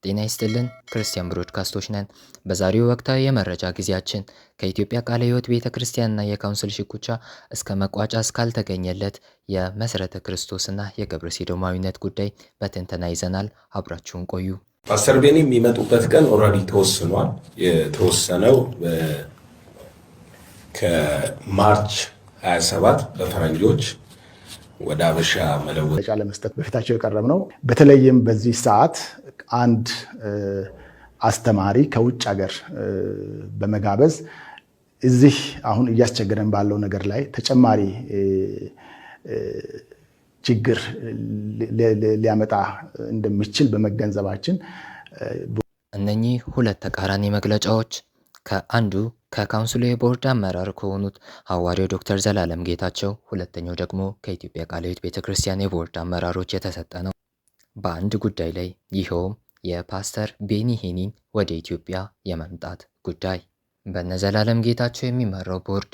ጤና ይስጥልን ክርስቲያን ብሮድካስቶች ነን። በዛሬው ወቅታዊ የመረጃ ጊዜያችን ከኢትዮጵያ ቃለ ሕይወት ቤተ ክርስቲያንና የካውንስል ሽኩቻ እስከ መቋጫ እስካልተገኘለት የመሠረተ ክርስቶስና የግብረ ሰዶማዊነት ጉዳይ በትንተና ይዘናል። አብራችሁን ቆዩ። ፓስተር ቤኒ የሚመጡበት ቀን already ተወስኗል። የተወሰነው ከ March 27 በፈረንጆች ወደ አበሻ መለወጫ ለመስጠት በፊታቸው የቀረብ ነው። በተለይም በዚህ ሰዓት አንድ አስተማሪ ከውጭ ሀገር በመጋበዝ እዚህ አሁን እያስቸገረን ባለው ነገር ላይ ተጨማሪ ችግር ሊያመጣ እንደሚችል በመገንዘባችን። እነኚህ ሁለት ተቃራኒ መግለጫዎች ከአንዱ ከካውንስሉ የቦርድ አመራር ከሆኑት ሐዋርያው ዶክተር ዘላለም ጌታቸው፣ ሁለተኛው ደግሞ ከኢትዮጵያ ቃለ ሕይወት ቤተ ክርስቲያን የቦርድ አመራሮች የተሰጠ ነው። በአንድ ጉዳይ ላይ፣ ይኸውም የፓስተር ቤኒ ሂንን ወደ ኢትዮጵያ የመምጣት ጉዳይ። በነ ዘላለም ጌታቸው የሚመራው ቦርድ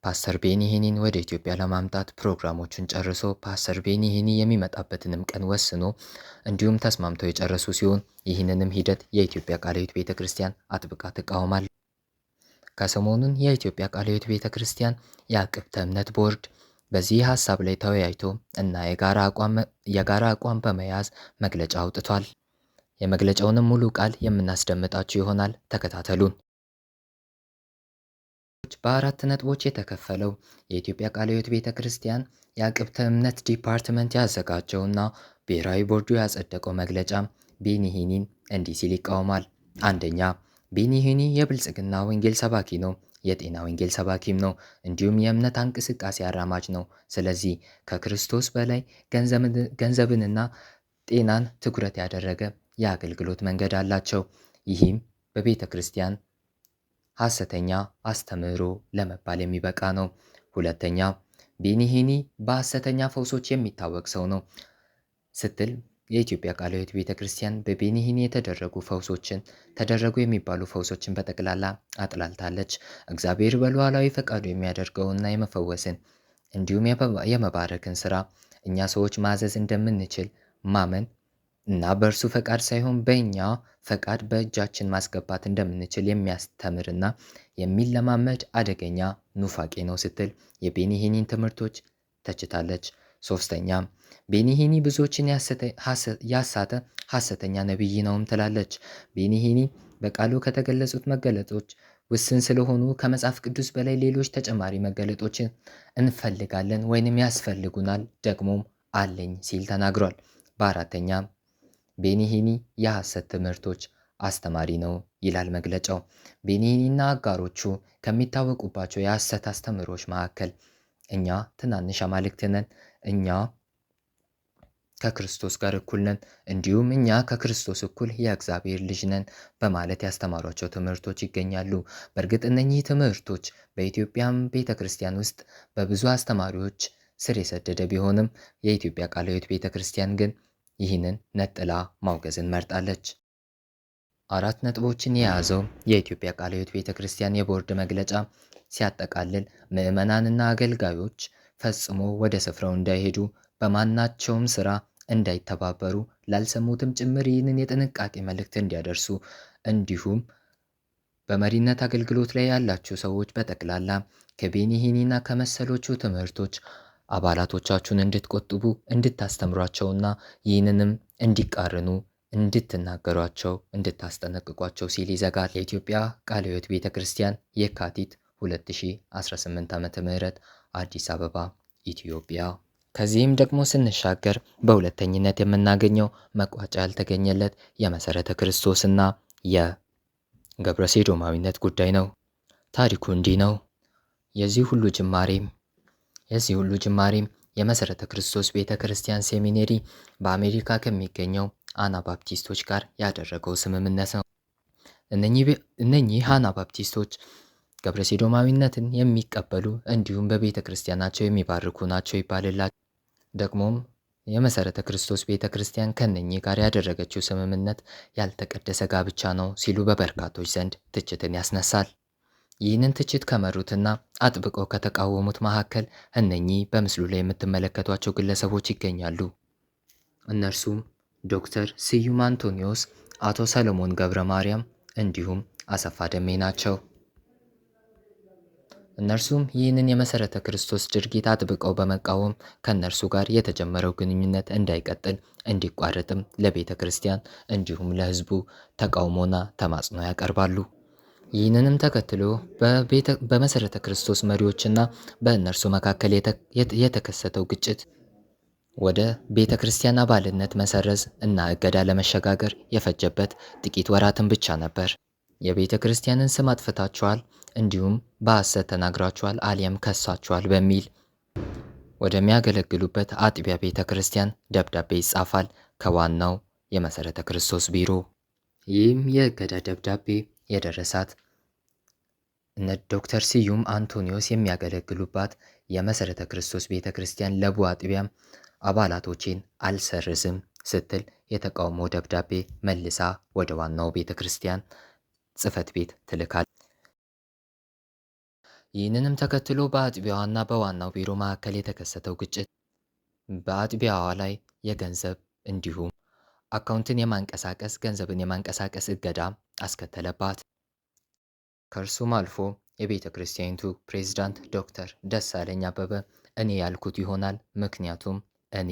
ፓስተር ቤኒ ሂንን ወደ ኢትዮጵያ ለማምጣት ፕሮግራሞቹን ጨርሶ፣ ፓስተር ቤኒ ሂኒ የሚመጣበትንም ቀን ወስኖ እንዲሁም ተስማምተው የጨረሱ ሲሆን፣ ይህንንም ሂደት የኢትዮጵያ ቃለ ሕይወት ቤተ ክርስቲያን አጥብቃ ትቃወማለች። ከሰሞኑን የኢትዮጵያ ቃለ ሕይወት ቤተ ክርስቲያን የአቅብተ እምነት ቦርድ በዚህ ሀሳብ ላይ ተወያይቶ እና የጋራ አቋም በመያዝ መግለጫ አውጥቷል። የመግለጫውንም ሙሉ ቃል የምናስደምጣችሁ ይሆናል። ተከታተሉን። በአራት ነጥቦች የተከፈለው የኢትዮጵያ ቃለ ሕይወት ቤተ ክርስቲያን የአቅብተ እምነት ዲፓርትመንት ያዘጋጀውና ብሔራዊ ቦርዱ ያጸደቀው መግለጫ ቤኒ ሂኒን እንዲህ ሲል ይቃወማል። አንደኛ፣ ቤኒ ሂኒ የብልጽግና ወንጌል ሰባኪ ነው። የጤና ወንጌል ሰባኪም ነው። እንዲሁም የእምነት እንቅስቃሴ አራማጅ ነው። ስለዚህ ከክርስቶስ በላይ ገንዘብንና ጤናን ትኩረት ያደረገ የአገልግሎት መንገድ አላቸው። ይህም በቤተ ክርስቲያን ሐሰተኛ አስተምህሮ ለመባል የሚበቃ ነው። ሁለተኛ፣ ቤኒ ሂኒ በሐሰተኛ ፈውሶች የሚታወቅ ሰው ነው ስትል የኢትዮጵያ ቃለ ሕይወት ቤተ ክርስቲያን በቤኒ ሂኒ የተደረጉ ፈውሶችን፣ ተደረጉ የሚባሉ ፈውሶችን በጠቅላላ አጥላልታለች። እግዚአብሔር በሉዓላዊ ፈቃዱ የሚያደርገውና የመፈወስን እንዲሁም የመባረክን ስራ እኛ ሰዎች ማዘዝ እንደምንችል ማመን እና በእርሱ ፈቃድ ሳይሆን በእኛ ፈቃድ በእጃችን ማስገባት እንደምንችል የሚያስተምርና የሚለማመድ አደገኛ ኑፋቄ ነው ስትል የቤኒ ሂኒን ትምህርቶች ተችታለች። ሶስተኛ፣ ቤኒ ሂኒ ብዙዎችን ያሳተ ሐሰተኛ ነቢይ ነውም ትላለች። ቤኒ ሂኒ በቃሉ ከተገለጹት መገለጦች ውስን ስለሆኑ ከመጽሐፍ ቅዱስ በላይ ሌሎች ተጨማሪ መገለጦችን እንፈልጋለን ወይንም ያስፈልጉናል፣ ደግሞም አለኝ ሲል ተናግሯል። በአራተኛ፣ ቤኒ ሂኒ የሐሰት ትምህርቶች አስተማሪ ነው ይላል መግለጫው። ቤኒ ሂኒና አጋሮቹ ከሚታወቁባቸው የሐሰት አስተምህሮች መካከል እኛ ትናንሽ አማልክት ነን፣ እኛ ከክርስቶስ ጋር እኩል ነን፣ እንዲሁም እኛ ከክርስቶስ እኩል የእግዚአብሔር ልጅ ነን በማለት ያስተማሯቸው ትምህርቶች ይገኛሉ። በእርግጥ እነኚህ ትምህርቶች በኢትዮጵያም ቤተ ክርስቲያን ውስጥ በብዙ አስተማሪዎች ስር የሰደደ ቢሆንም፣ የኢትዮጵያ ቃለ ሕይወት ቤተ ክርስቲያን ግን ይህንን ነጥላ ማውገዝን መርጣለች። አራት ነጥቦችን የያዘው የኢትዮጵያ ቃለ ሕይወት ቤተ ክርስቲያን የቦርድ መግለጫ ሲያጠቃልል፣ ምዕመናንና አገልጋዮች ፈጽሞ ወደ ስፍራው እንዳይሄዱ፣ በማናቸውም ስራ እንዳይተባበሩ፣ ላልሰሙትም ጭምር ይህንን የጥንቃቄ መልእክት እንዲያደርሱ፣ እንዲሁም በመሪነት አገልግሎት ላይ ያላችሁ ሰዎች በጠቅላላ ከቤኒ ሂኒና ከመሰሎቹ ትምህርቶች አባላቶቻችሁን እንድትቆጥቡ እንድታስተምሯቸውና ይህንንም እንዲቃርኑ እንድትናገሯቸው፣ እንድታስጠነቅቋቸው ሲል ይዘጋል። የኢትዮጵያ ቃለ ሕይወት ቤተ ክርስቲያን፣ የካቲት 2018 ዓ.ም፣ አዲስ አበባ፣ ኢትዮጵያ። ከዚህም ደግሞ ስንሻገር በሁለተኝነት የምናገኘው መቋጫ ያልተገኘለት የመሰረተ ክርስቶስና የገብረ ሴዶማዊነት ጉዳይ ነው። ታሪኩ እንዲህ ነው። የዚህ ሁሉ ጅማሬም የመሰረተ ክርስቶስ ቤተ ክርስቲያን ሴሚኔሪ በአሜሪካ ከሚገኘው አናባፕቲስቶች ጋር ያደረገው ስምምነት ነው። እነኚህ አናባፕቲስቶች ገብረ ሴዶማዊነትን የሚቀበሉ እንዲሁም በቤተ ክርስቲያናቸው የሚባርኩ ናቸው ይባልላቸው። ደግሞም የመሰረተ ክርስቶስ ቤተ ክርስቲያን ከነኚህ ጋር ያደረገችው ስምምነት ያልተቀደሰ ጋብቻ ነው ሲሉ በበርካቶች ዘንድ ትችትን ያስነሳል። ይህንን ትችት ከመሩትና አጥብቀው ከተቃወሙት መካከል እነኚህ በምስሉ ላይ የምትመለከቷቸው ግለሰቦች ይገኛሉ። እነርሱም ዶክተር ስዩም አንቶኒዮስ፣ አቶ ሰለሞን ገብረ ማርያም እንዲሁም አሰፋ ደሜ ናቸው። እነርሱም ይህንን የመሰረተ ክርስቶስ ድርጊት አጥብቀው በመቃወም ከእነርሱ ጋር የተጀመረው ግንኙነት እንዳይቀጥል እንዲቋረጥም ለቤተ ክርስቲያን እንዲሁም ለሕዝቡ ተቃውሞና ተማጽኖ ያቀርባሉ። ይህንንም ተከትሎ በመሰረተ ክርስቶስ መሪዎችና በእነርሱ መካከል የተከሰተው ግጭት ወደ ቤተ ክርስቲያን አባልነት መሰረዝ እና እገዳ ለመሸጋገር የፈጀበት ጥቂት ወራትን ብቻ ነበር። የቤተ ክርስቲያንን ስም አጥፍታችኋል፣ እንዲሁም በሐሰት ተናግራችኋል አሊያም ከሳችኋል በሚል ወደሚያገለግሉበት አጥቢያ ቤተ ክርስቲያን ደብዳቤ ይጻፋል ከዋናው የመሰረተ ክርስቶስ ቢሮ። ይህም የእገዳ ደብዳቤ የደረሳት እነ ዶክተር ስዩም አንቶኒዮስ የሚያገለግሉባት የመሰረተ ክርስቶስ ቤተ ክርስቲያን ለቡ አጥቢያ አባላቶቼን አልሰርዝም ስትል የተቃውሞ ደብዳቤ መልሳ ወደ ዋናው ቤተ ክርስቲያን ጽሕፈት ቤት ትልካል። ይህንንም ተከትሎ በአጥቢያዋና በዋናው ቢሮ መካከል የተከሰተው ግጭት በአጥቢያዋ ላይ የገንዘብ እንዲሁም አካውንትን የማንቀሳቀስ ገንዘብን የማንቀሳቀስ እገዳ አስከተለባት። ከእርሱም አልፎ የቤተ ክርስቲያኒቱ ፕሬዝዳንት ዶክተር ደሳለኝ አበበ እኔ ያልኩት ይሆናል፣ ምክንያቱም እኔ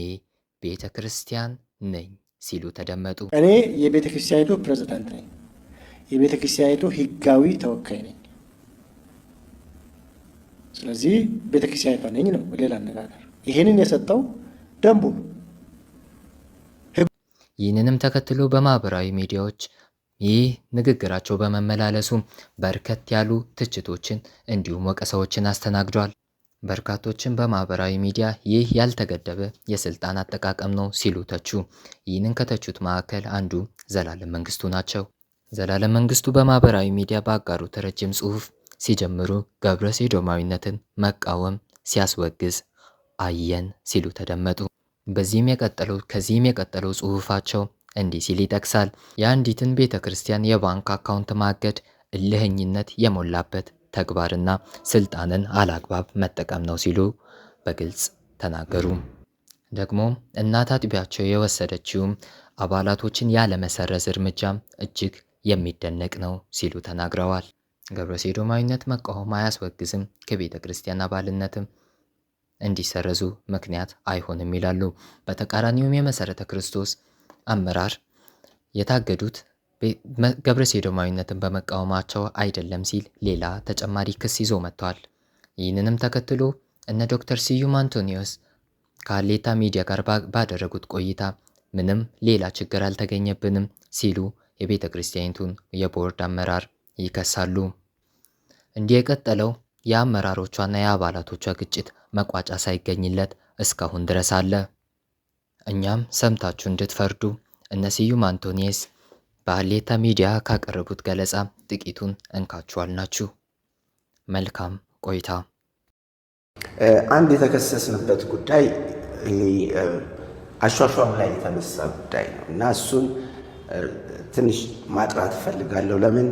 ቤተ ክርስቲያን ነኝ ሲሉ ተደመጡ። እኔ የቤተ ክርስቲያኒቱ ፕሬዝዳንት ነኝ። የቤተ ክርስቲያኒቱ ሕጋዊ ተወካይ ነኝ። ስለዚህ ቤተ ክርስቲያኒቷ ነኝ ነው ሌላ አነጋገር። ይህንን የሰጠው ደንቡ ነው። ይህንንም ተከትሎ በማህበራዊ ሚዲያዎች ይህ ንግግራቸው በመመላለሱ በርከት ያሉ ትችቶችን እንዲሁም ወቀሳዎችን አስተናግዷል። በርካቶችን በማህበራዊ ሚዲያ ይህ ያልተገደበ የስልጣን አጠቃቀም ነው ሲሉ ተቹ። ይህንን ከተቹት መካከል አንዱ ዘላለም መንግስቱ ናቸው። ዘላለም መንግስቱ በማህበራዊ ሚዲያ ባጋሩት ረጅም ጽሑፍ ሲጀምሩ ገብረ ሰዶማዊነትን መቃወም ሲያስወግዝ አየን ሲሉ ተደመጡ። ከዚህም የቀጠለው ጽሑፋቸው እንዲህ ሲል ይጠቅሳል። የአንዲትን ቤተ ክርስቲያን የባንክ አካውንት ማገድ እልህኝነት የሞላበት ተግባርና ስልጣንን አላግባብ መጠቀም ነው ሲሉ በግልጽ ተናገሩ። ደግሞ እናት አጥቢያቸው የወሰደችውም አባላቶችን ያለመሰረዝ እርምጃ እጅግ የሚደነቅ ነው ሲሉ ተናግረዋል። ገብረ ሰዶማዊነት መቃወም አያስወግዝም፣ ከቤተ ክርስቲያን አባልነትም እንዲሰረዙ ምክንያት አይሆንም ይላሉ። በተቃራኒውም የመሰረተ ክርስቶስ አመራር የታገዱት ገብረ ሰዶማዊነትን በመቃወማቸው አይደለም ሲል ሌላ ተጨማሪ ክስ ይዞ መጥቷል። ይህንንም ተከትሎ እነ ዶክተር ስዩም አንቶኒዮስ ከሀሌታ ሚዲያ ጋር ባደረጉት ቆይታ ምንም ሌላ ችግር አልተገኘብንም ሲሉ የቤተ ክርስቲያኒቱን የቦርድ አመራር ይከሳሉ። እንዲህ የቀጠለው የአመራሮቿና የአባላቶቿ ግጭት መቋጫ ሳይገኝለት እስካሁን ድረስ አለ። እኛም ሰምታችሁ እንድትፈርዱ እነ ስዩም አንቶኒዮስ በሀሌታ ሚዲያ ካቀረቡት ገለጻ ጥቂቱን እንካችኋል ናችሁ። መልካም ቆይታ። አንድ የተከሰስንበት ጉዳይ አሿሿም ላይ የተነሳ ጉዳይ ነው እና እሱን ትንሽ ማጥራት እፈልጋለሁ። ለምን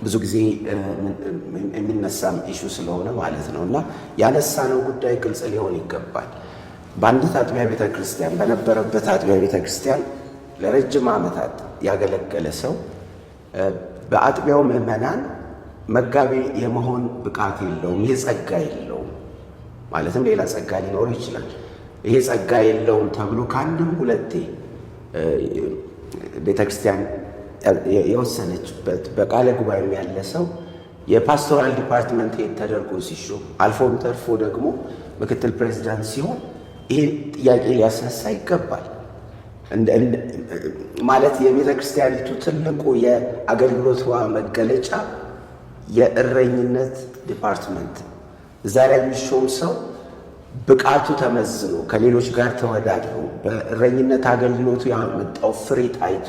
ብዙ ጊዜ የሚነሳም issue ስለሆነ ማለት ነው እና ያነሳነው ጉዳይ ግልጽ ሊሆን ይገባል። በአንዲት አጥቢያ ቤተ ክርስቲያን በነበረበት አጥቢያ ቤተ ክርስቲያን ለረጅም ዓመታት ያገለገለ ሰው በአጥቢያው ምዕመናን መጋቢ የመሆን ብቃት የለውም፣ ይሄ ጸጋ የለውም። ማለትም ሌላ ጸጋ ሊኖረው ይችላል። ይሄ ጸጋ የለውም ተብሎ ከአንድም ሁለቴ ቤተክርስቲያን የወሰነችበት በቃለ ጉባኤም ያለ ሰው የ pastoral department head ተደርጎ ሲሾም አልፎም ተርፎ ደግሞ ምክትል ፕሬዚዳንት ሲሆን ይሄ ጥያቄ ሊያስነሳ ይገባል። ማለት የቤተ ክርስቲያኒቱ ትልቁ የአገልግሎቷ መገለጫ የእረኝነት department እዛ ላይ የሚሾም ሰው ብቃቱ ተመዝኖ ከሌሎች ጋር ተወዳድሮ በእረኝነት አገልግሎቱ ያመጣው ፍሬ ታይቶ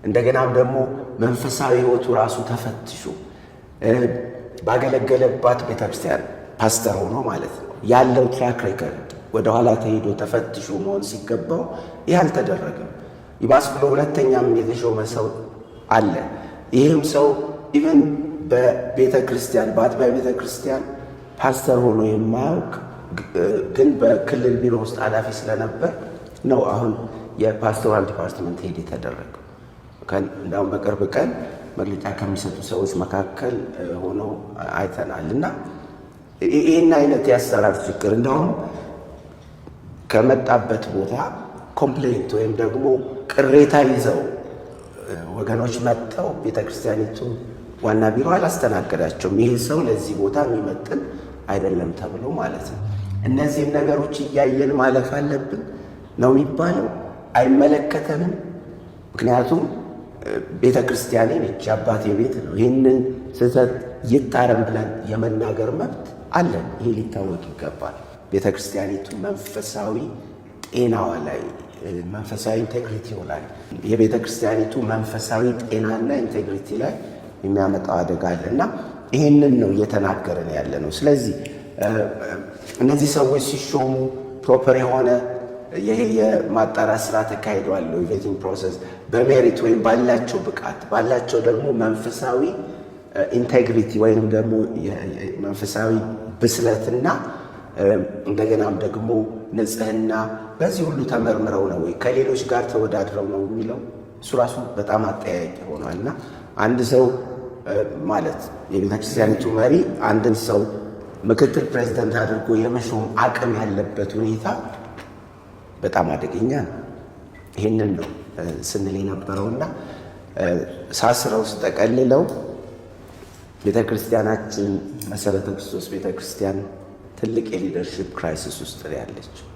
እንደገናም ደግሞ መንፈሳዊ ሕይወቱ ራሱ ተፈትሾ ባገለገለባት ቤተክርስቲያን ፓስተር ሆኖ ማለት ነው ያለው track record ወደኋላ ተሄዶ ተፈትሾ መሆን ሲገባው ይህ አልተደረገም። ይባስ ብሎ ሁለተኛም የተሾመ ሰው አለ። ይህም ሰው even በቤተ ክርስቲያን በአጥቢያ ቤተ ክርስቲያን ፓስተር ሆኖ የማያውቅ ግን በክልል ቢሮ ውስጥ ኃላፊ ስለነበር ነው አሁን የ pastoral department head የተደረገው። እንዳውም በቅርብ ቀን መግለጫ ከሚሰጡ ሰዎች መካከል ሆነው አይተናል። እና ይህን አይነት የአሰራር ችግር እንዳውም ከመጣበት ቦታ complaint ወይም ደግሞ ቅሬታ ይዘው ወገኖች መጥተው ቤተክርስቲያኒቱ ዋና ቢሮ አላስተናገዳቸውም። ይህ ሰው ለዚህ ቦታ የሚመጥን አይደለም ተብሎ ማለት ነው። እነዚህን ነገሮች እያየን ማለፍ አለብን ነው የሚባለው። አይመለከተንም። ምክንያቱም ቤተ ክርስቲያኔ ነች፣ አባቴ ቤት ነው። ይህንን ስህተት ይታረም ብለን የመናገር መብት አለን። ይሄ ሊታወቅ ይገባል። ቤተ ክርስቲያኒቱ መንፈሳዊ ጤናዋ ላይ፣ መንፈሳዊ integrity ው ላይ፣ የቤተ ክርስቲያኒቱ መንፈሳዊ ጤናና integrity ላይ የሚያመጣው አደጋ አለ እና ይህንን ነው እየተናገርን ያለ ነው። ስለዚህ እነዚህ ሰዎች ሲሾሙ proper የሆነ ይሄ የማጣራት ስራ ተካሂዷል። Vetting process በ merit ወይም ባላቸው ብቃት፣ ባላቸው ደግሞ መንፈሳዊ integrity ወይም ደግሞ መንፈሳዊ ብስለትና እንደገናም ደግሞ ንጽህና፣ በዚህ ሁሉ ተመርምረው ነው ወይ፣ ከሌሎች ጋር ተወዳድረው ነው የሚለው እሱ ራሱ በጣም አጠያያቂ ሆኗል። እና አንድ ሰው ማለት የቤተክርስቲያኒቱ መሪ አንድን ሰው ምክትል ፕሬዚደንት አድርጎ የመሾም አቅም ያለበት ሁኔታ በጣም አደገኛ ነው። ይህንን ነው ስንል የነበረውና ሳስረው ስጠቀልለው ቤተ ክርስቲያናችን መሰረተ ክርስቶስ ቤተ ክርስቲያን ትልቅ የ leadership crisis ውስጥ ነው ያለችው።